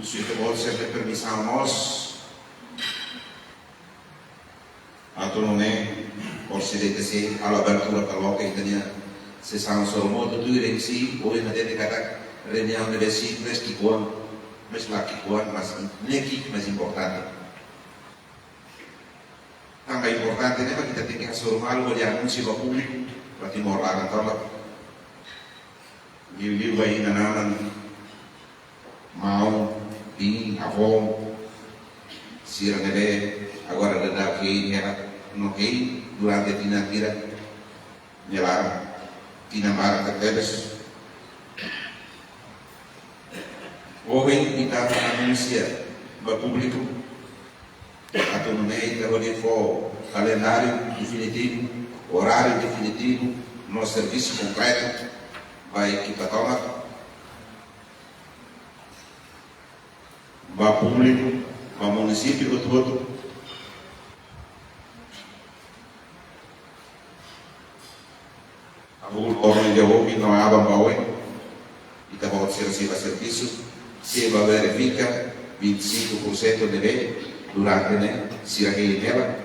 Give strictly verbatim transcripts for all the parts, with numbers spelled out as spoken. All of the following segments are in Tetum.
Husu ita-boot sira-nia permisaun mós atu nune'e, orsida ita sei halo abertura ka loke ita-nia sesaun sorumutu tuir M C, ohin hatete katak reuniaun ne'ebé simples ki'ikoan, mas la ki'ikoan, mas ne'e ki'ik mais importante. Tanba importante ne'e mak ita tenke hasoru malu hodi anunsia ba públiku, ba timoroan tomak. Liuliu ba inan-aman, maun, biin, avó sira ne'ebé agora daudaun hein hela no hein durante tinan hira nia laran, tinan barak tebes. Ohin ita anunsia ba públiku atu nune'e ita hodi fó kalendáriu definitivu, oráriu definitivu, no servisu konkretu ba ekipa tomak, ba públiku, ba munisípiu hotu-hotu. Abu loron de ohin no aban ba oin, ita-boot sira sei bá servisu, sei bá verifika vinte e cinco por cento ne'ebé durante ne'e sira hein hela.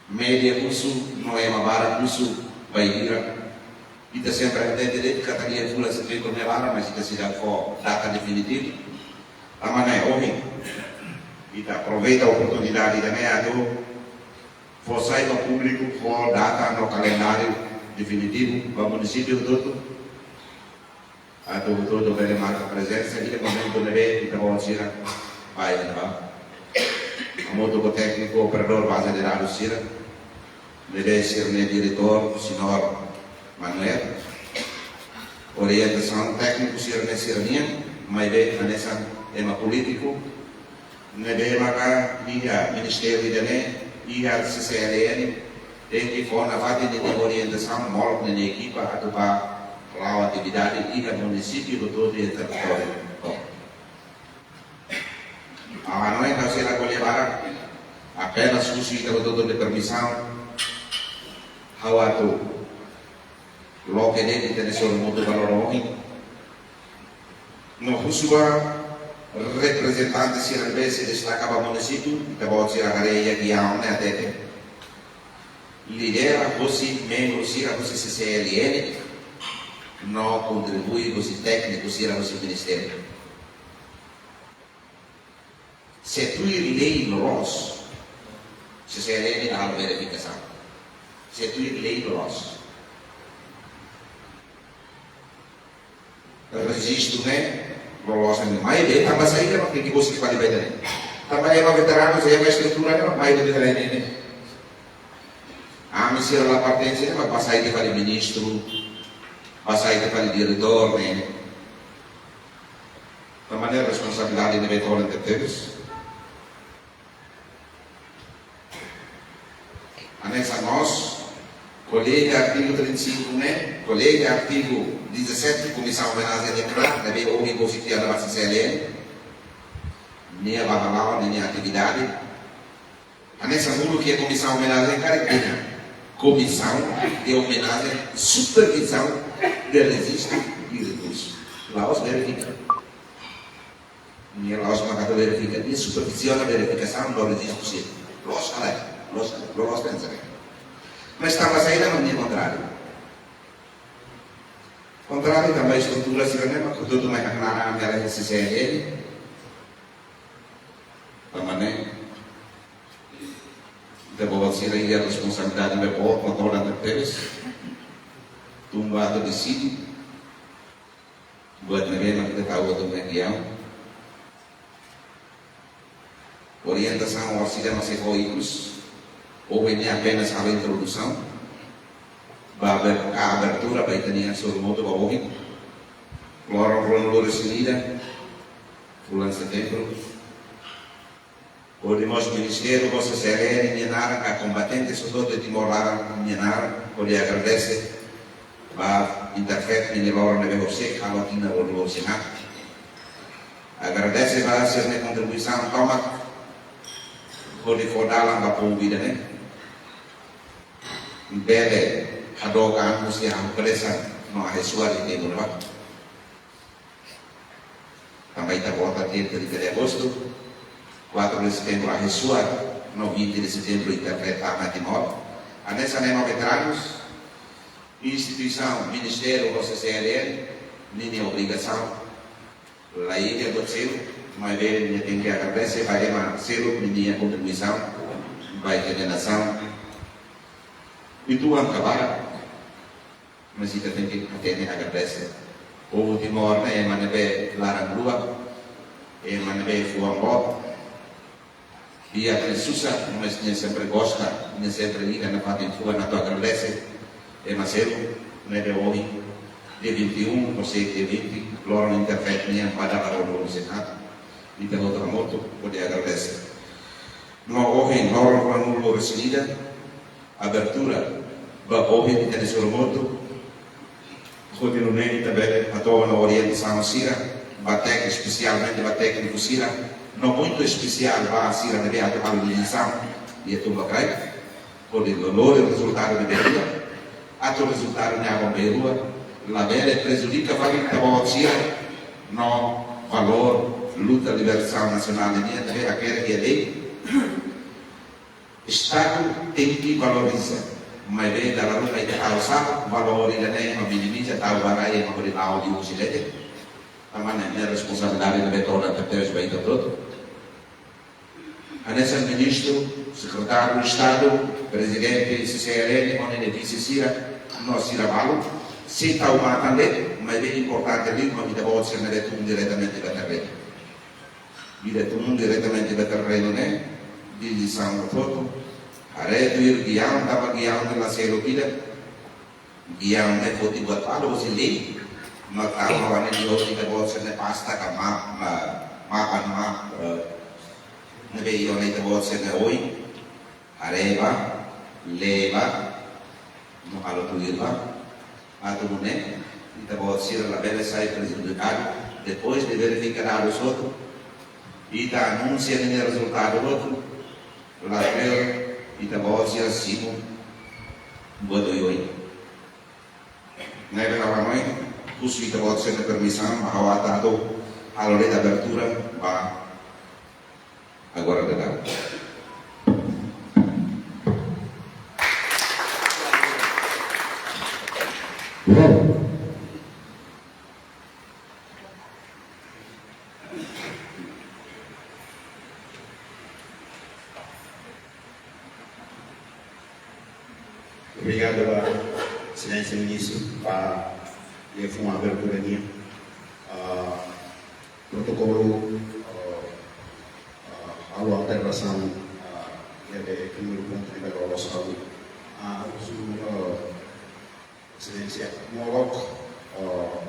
Média husu no ema barak husu bainhira. Ita sempre hatete de'it katak iha fulan setembru nia laran, mas ita seidauk fó data definitivu. Tanba ne'e ohin ita aproveita oportunidade ida-ne'e atu fó sai ba públiku, fó data no kalendáriu definitivu ba munisípiu hotu-hotu. Atu hotu-hotu bele marka prezensa iha momentu ne'ebé ita-boot sira bá iha ne'ebá. Hamutuk ho tékniku operadór baze de dadus sira, ne'ebé sira-nia diretór, señór Manuel. Orientasaun tékniku sira-ne'e sira-nian, maibé hanesan ema polítiku ne'ebé maka iha ministériu ida-ne'e, iha C C L N, tenke fó nafatin ninia orientasaun, molok ninia ekipa atu bá la'o atividade iha munisípiu hotu-hotu iha territóriu. Ha'u hanoin ha'u sei la ko'alia barak, apenas husu ita hotu-hotu nia permisaun, ha'u atu loke de'it ita-nia sorumutu ba loron ohin. No husu ba reprezentante sira ne'ebé sei destaka ba munisípiu, ita-boot sira haree iha giaun ne'e hatete. Lidera hosi membru sira hosi C C L N, no kontribui hosi tékniku sira hosi ministériu. Se tuir lei loloos, C C L N la halo verifikasaun. Se tuir lei loloos. Rejistu ne'e loloos ne'e, maibé tanba saida mak tenke bosik fali ba ida-ne'e? Tanba ema veteranu, se ema estrutura ne'e, maibé ita-nia ne'e. Ami sira la pertense ne'e, mas bá sai de'it fali ministru, bá sai de'it fali diretór ne'e. Tanba ne'e responsabilidade ne'ebé todan tebes. Hanesan mós, kolega artigu trinta e cinco ne'e, kolega artigu dezassete, Komisaun Omenajen ne'e kona, ne'ebé ohin bosik tiha ona ba C C L N, nia bá hala'o ninia atividade. Hanesan uluk iha Komisaun Omenajen karik dehan, Comissão de Homenagem, Supervisão de Registro e Recurso. La'ós verifika. Nia la'ós mak atu verifika, nia superviziona verifikasaun no rejistu sira. Loos ka lae, loos ka lae, loos ka lae, sabe? Mas tanba saida mak nia kontráriu? Kontráriu tanba estrutura sira-ne'e mak hotu-hotu mai haknaar ami-nia C C L N. Tanba ne'e, ita-boot sira iha responsabilidade ne'ebé boot, no todan tebes. Tun bá atu deside buat ne'ebé mak ita tau atu megiau. Orientasaun orsida mak sei fó ikus. Ohin ne'e apenas halo introdusaun. Ba aber-, ka abertura ba ita-nia sorumutu ba ohin. Loron ruanulu-resin-ida, fulan setembru. Hodi mós ministériu, mós C C L N nia naran, ka kombatente hotu-hotu Timor laran nia naran, hodi agradese ba Interfet ninia loron ne'ebé horiseik halo tinan ruanulu-resin-haat. Agradese ba sira-nia kontribuisaun tomak hodi fó dalan ba povu ida-ne'e bele hadook an husi hahú presa no ahi suar iha tempu ne'ebá. Tanba ita vota dia trinta de agosto, quatro de setembro ahi suar, no vinte de setembro ita retama Timor. Hanesan ema veteranus, instituisaun, ministériu, ho C C L N, ninia obrigasaun la iha buat seluk, maibé nia tenke agradese ba ema seluk ninia kontribuisaun ba ita-nia nasaun. Uitoan ka barak, mas ita tenke hatene agradese. Povu Timor ne'e ema ne'ebé laran-luak, ema ne'ebé fuan boot, di'ak no susar, mas nia sempre gosta, nia sempre liga nafatin fuan atu agradese ema seluk, ne'ebé ohin, dia vinte e um, ou seja, dia vinte, loron internet nian ba dala rua-nulu-resin-haat, ita hotu hamutuk hodi agradese. No ohin, loron rua-nulu-resin-ida, abertura ba ohin ita-nia sorumutu, hodi nune'e ita bele hato'o ona orientasaun sira ba tékniku, espesialmente ba tékniku sira, no muitu espesiál ba sira ne'ebé atu halo lisaun iha tumba kraik, hodi lori rezultadu ne'ebé di'ak, atu rezultadu ne'e aban-bainrua labele prejudika fali ita-boot sira no valór luta libertasaun nasionál nian ne'ebé hakerek iha lei. Estadu tenke valoriza, maibé dala ruma ita tau sala, valór ida-ne'e ema minimiza, tau ba rai, ema hodi la'o liuhusi leten. Tanba ne'e, ne'e responsabilidade ne'ebé todan tebes ba ita hotu. Hanesan ministru, sekretáriu Estadu, prezidente C C L N, ho ninia vise sira, no sira balu, sei tau matan de'it, maibé importante liu mak ita-boot sira ne'ebé tun diretamente ba terrenu. Ida tun diretamente ba terrenu ne'e, desizaun hotu-hotu, haree tuir giaun, tanba giaun ne'e la seluk ida, giaun ne'e foti buat balu husi lei, mak tau ba ne'e, ita-boot sira-nia pasta ka mapa, ma-, mapa, mapa, eh, ne'ebé iha ona ita-boot sira-nia oin, haree ba, lee ba, no halo tuir ba, atu nune'e ita-boot sira labele sai prejudikadu, depois de verifika dadus hotu, ita anunsia ninia rezultadu hotu, labele ita-boot sira simu buat oioin. Ne'ebé ha'u hanoin, husu ita-boot sira-nia permisaun, ba ha'u atu halo de'it abertura ba agora daudaun. Obrigadu ba Exelénsia Ministru ba liafuan abertura nian. Ah, protokolu, ah, ah, halo alterasaun, ah, iha primeiru pontu ne'ebé loloos ha'u. Ah, husu, ah, Exelénsia, molok, ah,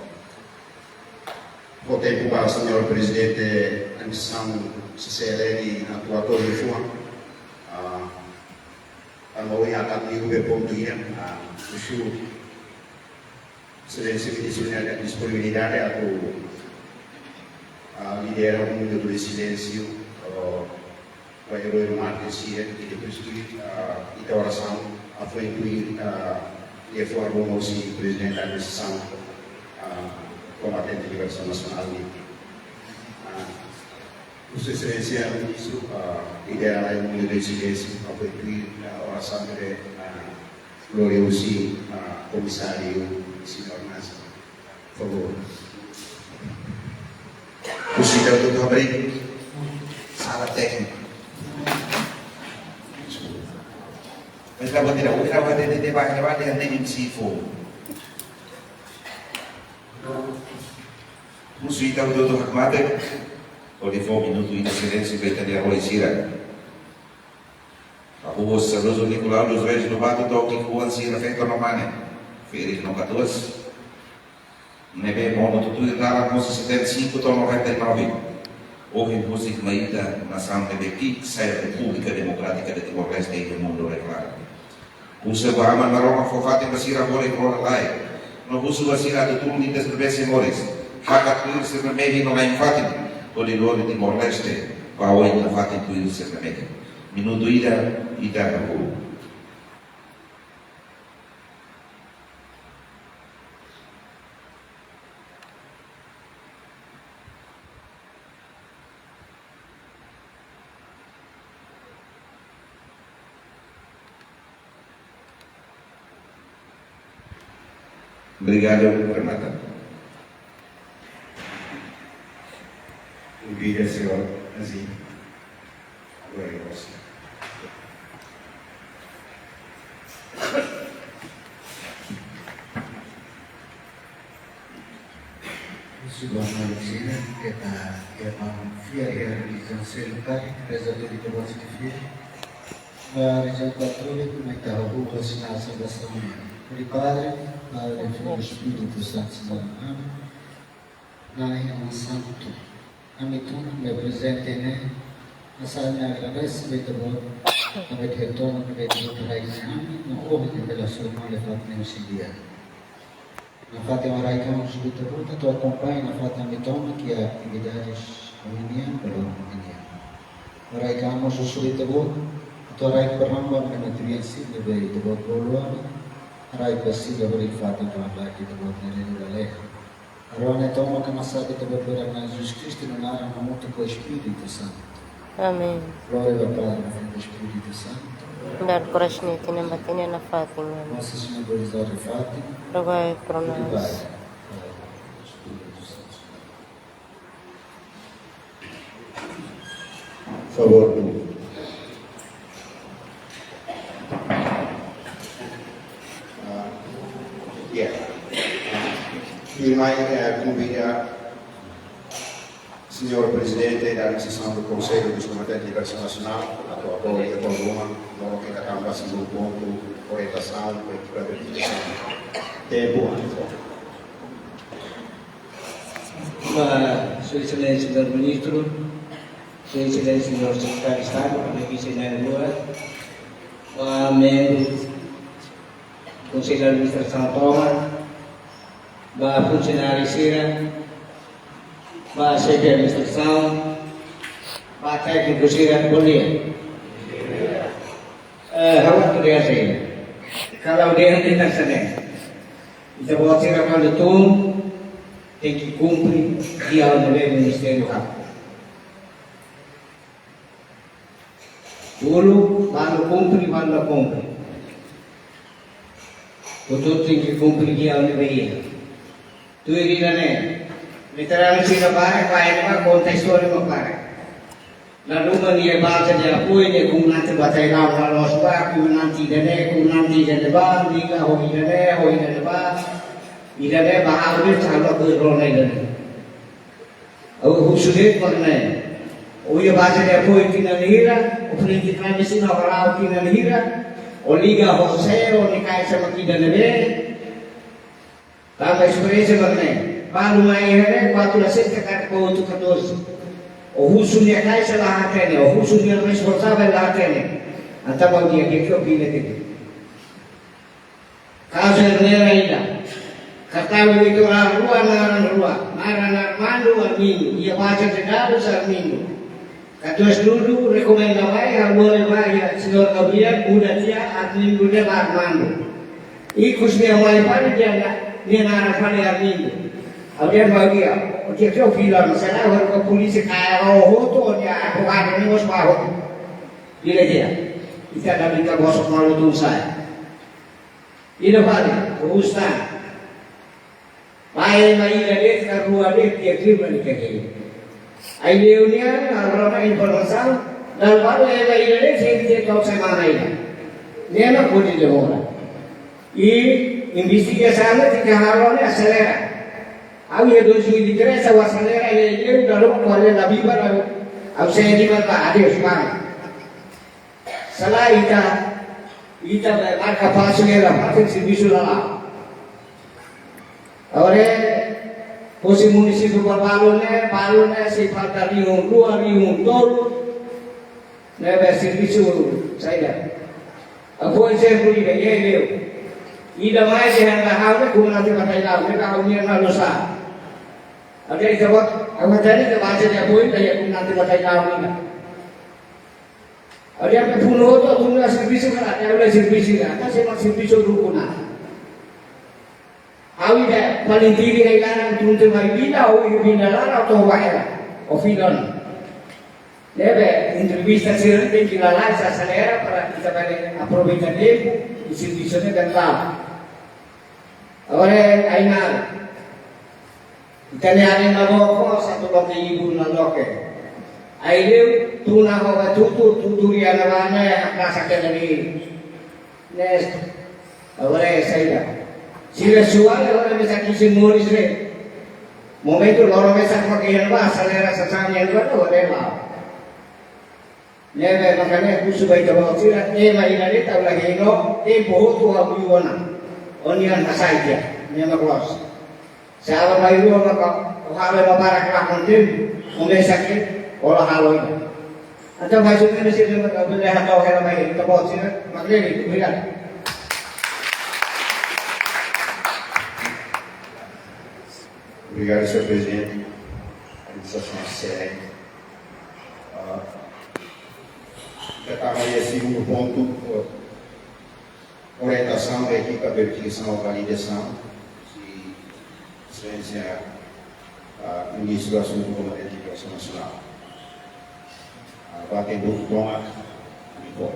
fó tempu ba Señór Prezidente Administrasaun C C L N atu hato'o liafuan. Ah, tanba ohin akan liu be pontu ida, ah, husu Exelénsia Ministru nia disponibilidade atu, ah, lidera um minutu de silêncio, ah, ba eroi mártir sira, i depois tuir, ah, ita orasaun, atu tuir, ah, liafuan ruma husi Prezidente Administrasaun, ah, Komitê de Libertasaun Nasionál nian. Ah, Sua Exelénsia Ministru, ah, lidera lai um minutu de silêncio, atu tuir, ah, orasaun de, ah, glória husi, ah, Komisáriu Señór Nasser. Por favor. Husu ita hotu-hotu hamriik. Sala tékniku. Mas la buat ida, ita buat ida, ita buat ida, ita buat ida, ita buat ida, ita buat ida, ita buat ida. Husu ita hotu-hotu hakmatek, hodi fó minutu ida silénsiu ba ita-nia eroi sira. Avó saudozu Nicolau dos Reis Lobato, to'o ki'ikoan sira feto no mane, ferik no katuas. Ne'ebé monu tutuir dalan husi setenta e cinco to'o noventa e nove. Ohin husik mai ita nasaun ne'ebé ki'ik sai Repúblika Demokrátika de Timor-Leste iha mundu rai-klaran. Husu ba Aman Maromak fó fatin ba sira horik rona lai. No husu ba sira atu tulun ita sira-ne'ebé sei moris. Hakat tuir sira-nia mehi no la'en fatin. Hodi lori Timor-Leste ba oin nafatin tuir sira-nia mehi. Minutu ida, ita hakuru. Obrigado, remata. Obrigado, senhor Aziz. Agora é você. Husu ba maluk sira, keta irmaun fiar iha relijiaun seluk karik, reza tuir ita-boot sira-nia fiar. Ba relijiaun katólika, mai ita hahú ba sinál saudasaun nian. Hodi Padre, Padre, Filho, Espírito Santo, Senhor. Amém. Na'i Aman Santu, ami tun ba prezente ne'e, asa ami agradese ba ita-boot, tanba ita-boot, tanba ita-boot haraik ami, no ohin ne'e bele hasoru malu iha fatin ne'e husi di'ak. Nafatin haraik ami husu ba ita-boot, atu akompaña nafatin ami tomak iha atividades ohin nian, ba loron ohin nian. Haraik ami husu ba ita-boot, atu haraik pernamba ami-nia matriz, ne'ebé ita-boot bolu ami, haraik ba sira ba fatin tomak ita-boot ne'e reda lalehan. Agora ne'e tomak ami husu ba ita-boot Na'i Jesus Kristu nia naran hamutuk ho Espíritu Santu. Amém. Glória ao Pai, ao Filho e ao Espírito Santo. Dal koras ni tine batine na fatin. Nossa Senhora do Rosário de Fátima. Rogai pro nós. Rogai. Favor, tu. Ah, ya. Ah, tuirmai, eh, konvida señór Prezidente da Administrasaun do Konsellu dos Komitentes de Liberasaun Nasionál, atu apoia e atu ruma, no ke ta kamba segundu pontu, orientasaun, para a verificação. Tempu, atu. Ba Sua Exelénsia Señór Ministru, Sua Exelénsia Señór Sekretáriu Estadu, ba Vise-Almirante, ba membru Konsellu Administrasaun tomak, ba funsionáriu sira, ba xefe administrasaun, ba tékniku sira, bondia. Eh, ha'u atu dehan saida. Kalau dehan tenke sai. Ita-boot sira kuandu tun, tenke kumpre di'ak ne'ebé ministériu halo. Uluk, balu kumpre, balu la kumpre. Hotu tenke kumpre di'ak ne'ebé iha. Tuir ida-ne'e, veteranu sira barak, barak ne'ebá konta istória mak barak. Dala ruma nia baze de apoiu ne'e komandante bataiaun la loos ba, komandante ida-ne'e, komandante ida-ne'ebá, liga ho ida-ne'e, ho ida-ne'ebá, ida-ne'e ba ha'u de'it, ha'u la apoiu rona ida-ne'e. Ha'u husu de'it mak ne'e. Ó iha baze de apoiu tinan hira, ó frente kami sina ó hala'o tinan hira, ó liga ho sé, ó-nia kaixa mak ida-ne'ebé, tanba esperiénsia mak ne'e, balu mai iha ne'e, kuatru la sente katak ba oito catorze. Ó husu nia kaixa la hatene, ó husu nia responsavel la hatene. Entaun ba dia ke ke opina tene. Kazu Erneira ida. Kartaun eleitorál rua, naran rua. Naran Armando, Armindo. Iha baze de dadus Armindo. Katuas dudu rekomenda mai, ha'u lori ba iha señór Gabriel, muda tiha Armindo de'it ba Armando. Ikus nia mai fali dehan nia naran fali Armindo. Ha'u dehan ba dia, ó tiha tiha fila, masalah ha'u ba polísia kaer ó hotu, ó-nia advogadu ne'e mós ba hotu. Fila tiha. Ita la brinka bosok malu tun sa'e. Ida fali, Rustan. Mai, mai ida de'it ka rua de'it, dia terima ni kaki. Aileu nian, agora informasaun, dala balu mai ida de'it, sente kau semana ida. Ne'e mak pode demora. I investigasaun ne'e tenke halo ne'e aselera. Ha'u iha dois mil e três, ha'u aselera, i aileu, dala ruma kuale la biba, ha'u, ha'u sei di ba, adeus, bang. Sala ita, ita be marka falsu ne'e la fatin servisu la la'o. Agora, husi munisípiu balu ne'e, balu ne'e sei falta rihun rua, rihun tolu, ne'ebé servisu saida. Ha'u fó ezemplu ida, iha aileu. Ida mai dehan ba ha'u ne'e komandante bataiaun, ne'e ha'u-nian la loos. Agora ita-boot, ha'u hatene ita baze de apoiu, ita iha komandante bataiaun ida. Ha'u dehan ba funu hotu, funu la servisu ka lae, ha'u la servisu ka lae, ka sei mak servisu rukun ona. Ha'u ida paling tiri ai-laran tun tiha mai Vinda, ha'u iha Vinda laran, ha'u to'o ba hela, ha'u fila ona. Ne'ebé entrevista sira tenke lalais, aselera para ita bele aproveita tempu, i servisu ne'e bele la'o. Agora, Ainá, ita-nia ari na boko, satu loke ibu na loke. Ai liu, tuna ho ba tutu, tutu ria na bana, ya, rasa kena di. Next. Agora, saida. Sira sual, agora, bisa kisin moris, le. Momentu, loro, bisa pakai ba, aselera, sasani, agora, agora, ba. Ne'ebé maka ne'e husu ba ita-boot sira, ema ida-ne'e tau lagi no, tempu hotu ha'u iha ona. Ó-nian hasai tiha, ne'e mak loos. Se halo mai rua maka, ó halo ema barak la konten, ó mesak ke, ó la halo ida. Entaun, mais ou menos, sira maka bele hatau hela mai, ita-boot sira, mak ne'e, obrigadu. Obrigadu, señór Prezidente. Administrasaun exselente. Ah, ita tama iha segundu pontu, ah, orientasaun ba ekipa verifikasaun, validasaun, Sua Exelénsia, ah, Ministru Asuntu Komandante Operasaun Nasionál. Ah, ba tempu tomak, ami ko.